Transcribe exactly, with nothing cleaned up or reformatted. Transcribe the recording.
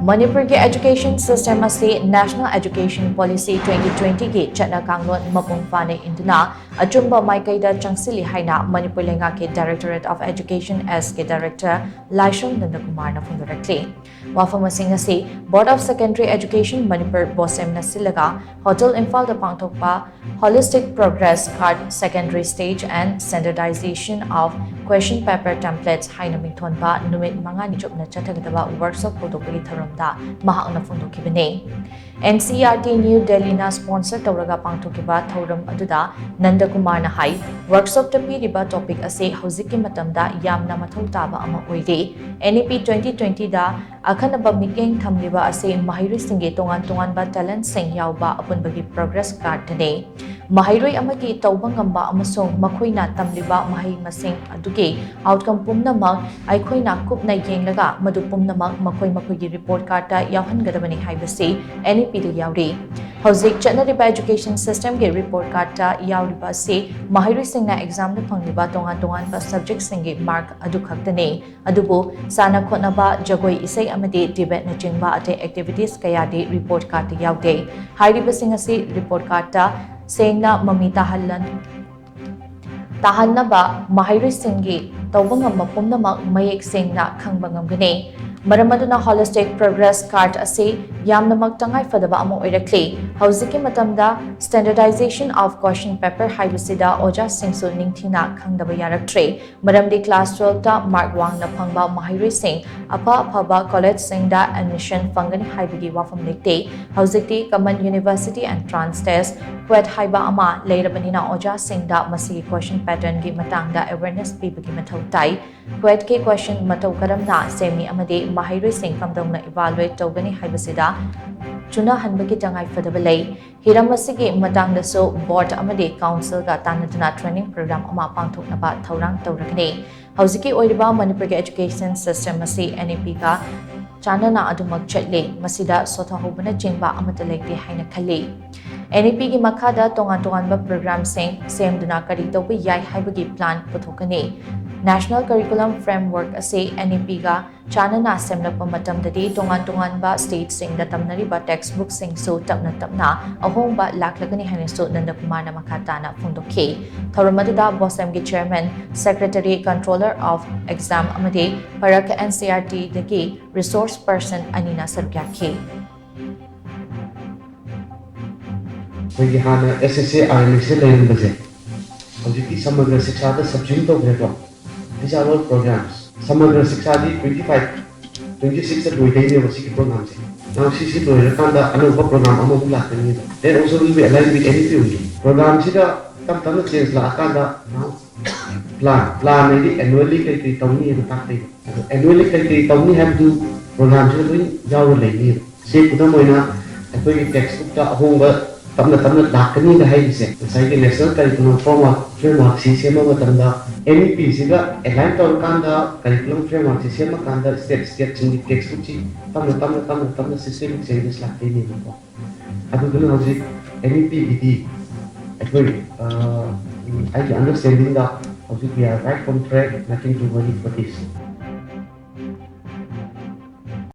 ꯃꯅꯤꯄꯨꯔꯒꯤ education system ꯑꯁꯤ National Education Policy twenty twenty ꯒꯤ ꯆꯠꯅ ꯀꯥꯡꯂꯣꯟ ꯃꯄꯨꯡ ꯐꯥꯅ ꯏꯟꯗꯨꯅ ꯑꯆꯨꯝꯕ ꯃꯥꯏꯀꯩꯗ ꯆꯪꯁꯤꯜꯂꯤ ꯍꯥꯏꯅ ꯃꯅꯤꯄꯨꯔ ꯂꯩꯉꯥꯛꯀꯤ Directorate of Education S ꯀꯤ Director ꯂꯥꯏꯁ꯭ꯔꯝ ꯅꯟꯗꯀꯨꯃꯥꯔꯅ ꯐꯣꯡꯗꯣꯔꯛꯂꯤ꯫ ꯋꯥꯐꯝ ꯑꯁꯤ ꯉꯁꯤ Board of Secondary Education Manipur, ꯕꯣꯁꯦꯝꯅ ꯁꯤꯜꯂꯒ ꯍꯣꯇꯦꯜ ꯏꯝꯐꯥꯜꯗ ꯄꯥꯡꯊꯣꯛꯄ Holistic Progress Card, Secondary Stage and Standardization of Question Paper Templates ꯍꯥꯏꯅ ꯃꯤꯡꯊꯣꯟꯕ ꯅꯨꯃꯤꯠ ꯃꯉꯥꯅꯤ ꯆꯨꯞꯅ ꯆꯠꯊꯒꯗꯕ workshop ꯍꯧꯗꯣꯛꯄꯒꯤ ꯊꯧꯔꯝꯗ ꯃꯍꯥꯛꯅ ꯐꯣꯡꯗꯣꯛꯈꯤꯕꯅꯤ꯫ N C E R T New Delhi ꯅ sponsor ꯇꯧꯔꯒ ꯄꯥꯡꯊꯣꯛꯈꯤꯕ ꯊꯧꯔꯝ ꯑꯗꯨꯗ ꯅꯟꯗꯀꯨꯃꯥꯔꯅ ꯍꯥꯏ, workshop ꯇ ꯄꯤꯔꯤꯕ topic ꯑꯁꯤ ꯍꯧꯖꯤꯛꯀꯤ ꯃꯇꯝꯗ ꯌꯥꯝꯅ ꯃꯊꯧ ꯇꯥꯕ ꯑꯃ ꯑꯣꯏꯔꯤ꯫ N E P twenty twenty ꯗ ꯑꯈꯟꯅꯕ ꯃꯤꯠꯌꯦꯡ ꯊꯝꯂꯤꯕ ꯑꯁꯤ ꯃꯍꯩꯔꯣꯏꯁꯤꯡꯒꯤ ꯇꯣꯉꯥꯟ ꯇꯣꯉꯥꯟꯕ talent ꯁꯤꯡ ꯌꯥꯎꯕ ꯑꯄꯨꯟꯕꯒꯤ progress card ꯇꯅꯤ꯫ ꯃꯍꯩꯔꯣꯏ ꯑꯃꯒꯤ ꯇꯧꯕ ꯉꯝꯕ ꯑꯃꯁꯨꯡ ꯃꯈꯣꯏꯅ ꯇꯝꯂꯤꯕ ꯃꯍꯩ ꯃꯁꯤꯡ ꯑꯗꯨꯒꯤ outcome ꯄꯨꯝꯅꯃꯛ ꯑꯩꯈꯣꯏꯅ ꯀꯨꯞꯅ ꯌꯦꯡꯂꯒ ꯃꯗꯨ ꯄꯨꯝꯅꯃꯛ ꯃꯈꯣꯏ ꯃꯈꯣꯏꯒꯤ report card ꯇ ꯌꯥꯎꯍꯟꯒꯗꯕꯅꯤ ꯍꯥꯏꯕꯁꯤ N E P ꯗ ꯌꯥꯎꯔꯤ꯫ ꯍꯧꯖꯤꯛ ꯆꯠꯅꯔꯤꯕ education system ꯒꯤ report card ꯇ ꯌꯥꯎꯔꯤꯕ ꯑꯁꯤ ꯃꯍꯩꯔꯣꯏꯁꯤꯡꯅ exam ꯗ ꯐꯪꯂꯤꯕ ꯇꯣꯉꯥꯟ ꯇꯣꯉꯥꯟꯕ subject ꯁꯤꯡꯒꯤ mark ꯑꯗꯨ ꯈꯛꯇꯅꯤ꯫ ꯑꯗꯨꯕꯨ ꯁꯥꯟꯅ ꯈꯣꯠꯅꯕ, ꯖꯒꯣꯏ ꯏꯁꯩ ꯑꯃꯗꯤ debate ꯅꯆꯤꯡꯕ ꯑꯇꯩ activities ꯀꯌꯥꯗꯤ report card ꯇ ꯌꯥꯎꯗꯦ꯫ ꯍꯥꯏꯔꯤꯕꯁꯤꯡ ꯑꯁꯤ report card ꯇ ꯁꯦꯡꯅ ꯃꯃꯤ ꯇꯥꯍꯜꯂꯟ-, ꯇꯥꯍꯟꯅꯕ ꯃꯍꯩꯔꯣꯏꯁꯤꯡꯒꯤ ꯇꯧꯕ ꯉꯝꯕ ꯄꯨꯝꯅꯃꯛ ꯃꯌꯦꯛ ꯁꯦꯡꯅ ꯈꯪꯕ ꯉꯝꯒꯅꯤ꯫ ꯃꯔꯝ ꯑꯗꯨꯅ Holistic Progress Card ꯑꯁꯤ ꯌꯥꯝꯅꯃꯛ ꯇꯉꯥꯏ ꯐꯗꯕ ꯑꯃ ꯑꯣꯏꯔꯛꯂꯤ꯫ ꯍꯧꯖꯤꯛꯀꯤ ꯃꯇꯝꯗ Standardization of Question Paper ꯍꯥꯏꯕꯁꯤꯗ ꯑꯣꯖꯥꯁꯤꯡꯁꯨ ꯅꯤꯡꯊꯤꯅ ꯈꯪꯗꯕ ꯌꯥꯔꯛꯇ꯭ꯔꯦ꯫ ꯃꯔꯝꯗꯤ class twelve ꯇ mark ꯋꯥꯡꯅ ꯐꯪꯕ ꯃꯍꯩꯔꯣꯏꯁꯤꯡ ꯑꯐ ꯑꯐꯕ college ꯁꯤꯡꯗ admission ꯐꯪꯒꯅꯤ ꯍꯥꯏꯕꯒꯤ ꯋꯥꯐꯝ ꯂꯩꯇꯦ꯫ ꯍꯧꯖꯤꯛꯇꯤ Common University Entrance Test, CUET ꯍꯥꯏꯕ ꯑꯃ ꯂꯩꯔꯕꯅꯤꯅ ꯑꯣꯖꯥꯁꯤꯡꯗ ꯃꯁꯤꯒꯤ question pattern ꯒꯤ ꯃꯇꯥꯡꯗ awareness ꯄꯤꯕꯒꯤ ꯃꯊꯧ ꯇꯥꯏ꯫ CUET ꯀꯤ question ꯃꯇꯧ ꯀꯔꯝꯅ ꯁꯦꯝꯃꯤ ꯑꯃꯗꯤ ꯃꯍꯩꯔꯣꯏꯁꯤꯡ ꯀꯝꯗꯧꯅ evaluate ꯇꯧꯒꯅꯤ ꯍꯥꯏꯕꯁꯤꯗ ꯆꯨꯅꯍꯟꯕꯒꯤ ꯇꯉꯥꯏ ꯐꯗꯕ ꯂꯩ꯫ ꯍꯤꯔꯝ ꯑꯁꯤꯒꯤ ꯃꯇꯥꯡꯗꯁꯨ board ꯑꯃꯗꯤ council ꯒ ꯇꯥꯟꯅꯗꯨꯅ training program ꯑꯃ ꯄꯥꯡꯊꯣꯛꯅꯕ ꯊꯧꯔꯥꯡ ꯇꯧꯔꯒꯅꯤ꯫ ꯍꯧꯖꯤꯛꯀꯤ ꯑꯣꯏꯔꯤꯕ ꯃꯅꯤꯄꯨꯔꯒꯤ education system ꯑꯁꯤ N E P ꯒ ꯆꯥꯟꯅꯅ ꯑꯗꯨꯃꯛ ꯆꯠꯂꯤ꯫ ꯃꯁꯤꯗ ꯁꯣꯊꯍꯧꯕꯅꯆꯤꯡꯕ ꯑꯃꯠꯇ ꯂꯩꯇꯦ ꯍꯥꯏꯅ ꯈꯜꯂꯤ꯫ N E P ꯒꯤ ꯃꯈꯥꯗ ꯇꯣꯉꯥꯟ ꯇꯣꯉꯥꯟꯕ program ꯁꯤꯡ ꯁꯦꯝꯗꯨꯅ ꯀꯔꯤ ꯇꯧꯕ ꯌꯥꯏ ꯍꯥꯏꯕꯒꯤ plan ꯄꯨꯊꯣꯛꯀꯅꯤ꯫ National Curriculum Framework ꯑꯁꯤ N E P ꯒ ꯆꯥꯟꯅꯅ ꯁꯦꯝꯂꯛꯄ ꯃꯇꯝꯗꯗꯤ ꯇꯣꯉꯥꯟ ꯇꯣꯉꯥꯟꯕ stateꯁꯤꯡꯗ ꯇꯝꯅꯔꯤꯕ textbookꯁꯤꯡꯁꯨ ꯇꯞꯅ ꯇꯞꯅ ꯑꯍꯣꯡꯕ ꯂꯥꯛꯂꯒꯅꯤ ꯍꯥꯏꯅꯁꯨ ꯅꯟꯗꯀꯨꯃꯥꯔꯅ ꯃꯈꯥ ꯇꯥꯅ ꯐꯣꯡꯗꯣꯛꯈꯤ꯫ ꯊꯧꯔꯝ ꯑꯗꯨꯗ BOSEMꯒꯤ chairman, secretary, controller of exam ꯑꯃꯗꯤ ꯄꯔꯈ N C E R Tꯗꯒꯤ resource person ꯑꯅꯤꯅ ꯁꯔꯨꯛ ꯌꯥꯈꯤ꯫ ꯑꯩꯈꯣꯏꯒꯤ ꯍꯥꯟꯅ S S A R M S ꯂꯩꯔꯝꯕꯁꯦ ꯍꯧꯖꯤꯛꯇꯤ ꯁꯃꯒ꯭ꯔ ꯁꯤꯛꯁꯥꯗ subsume ꯇꯧꯈ꯭ꯔꯦꯀꯣ꯫ These are all programs. ꯁꯃꯒ꯭ꯔ ꯁꯤꯛꯁꯥꯗꯤ twenty five, twenty six ꯂꯣꯏꯗꯣꯏꯅꯦꯕ ꯁꯤꯒꯤ programꯁꯦ꯫ Now ꯁꯤꯁꯤ ꯂꯣꯏꯔꯀꯥꯟꯗ ꯑꯅꯧꯕ program ꯑꯃꯃꯨꯛ ꯂꯥꯛꯀꯅꯤꯕ꯫ That also will be aligned with N E P only. Programꯁꯤꯗ ꯇꯞ ꯇꯞꯅ change ꯂꯥꯛꯑꯀꯥꯟꯗ now plan, plan ꯍꯥꯏꯗꯤ annually ꯀꯩ ꯀꯩ ꯇꯧꯅꯤ ꯍꯥꯏꯅ ꯇꯥꯛꯇꯣꯏꯕ꯫ ꯑꯗꯣ annually ꯀꯩ ꯀꯩ ꯇꯧꯅꯤ ꯍꯥꯏꯕꯗꯨ programꯁꯤꯗ ꯂꯣꯏ ꯌꯥꯎꯔ ꯂꯩꯅꯤꯕ꯫ ꯁꯤ ꯈꯨꯗꯝ ꯑꯣꯏꯅ ꯑꯩꯈꯣꯏꯒꯤ textbookꯇ ꯑꯍꯣꯡꯕ ꯇꯞꯅ ꯇꯞꯅ ꯂꯥꯛꯀꯅꯤꯅ ꯍꯥꯏꯔꯤꯁꯦ ꯉꯁꯥꯏꯒꯤ National Curriculum Framework, Frameworkꯁꯤ ꯁꯦꯝꯕ ꯃꯇꯝꯗ N E Pꯁꯤꯒ align ꯇꯧꯔꯀꯥꯟꯗ curriculum frameworkꯁꯤ ꯁꯦꯝꯃꯀꯥꯟꯗ state stateꯁꯤꯡꯒꯤ textbookꯁꯤ ꯇꯞꯅ ꯇꯞꯅ ꯇꯞꯅ ꯇꯞꯅ systemic changes ꯂꯥꯛꯇꯣꯏꯅꯦꯕꯀꯣ꯫ ꯑꯗꯨꯗꯨꯅ ꯍꯧꯖꯤꯛ N E Pꯒꯤꯗꯤ ꯑꯩꯈꯣꯏ ꯑꯩꯒꯤ understandingꯗ ꯍꯧꯖꯤꯛ we are right on track, nothing to worry for this.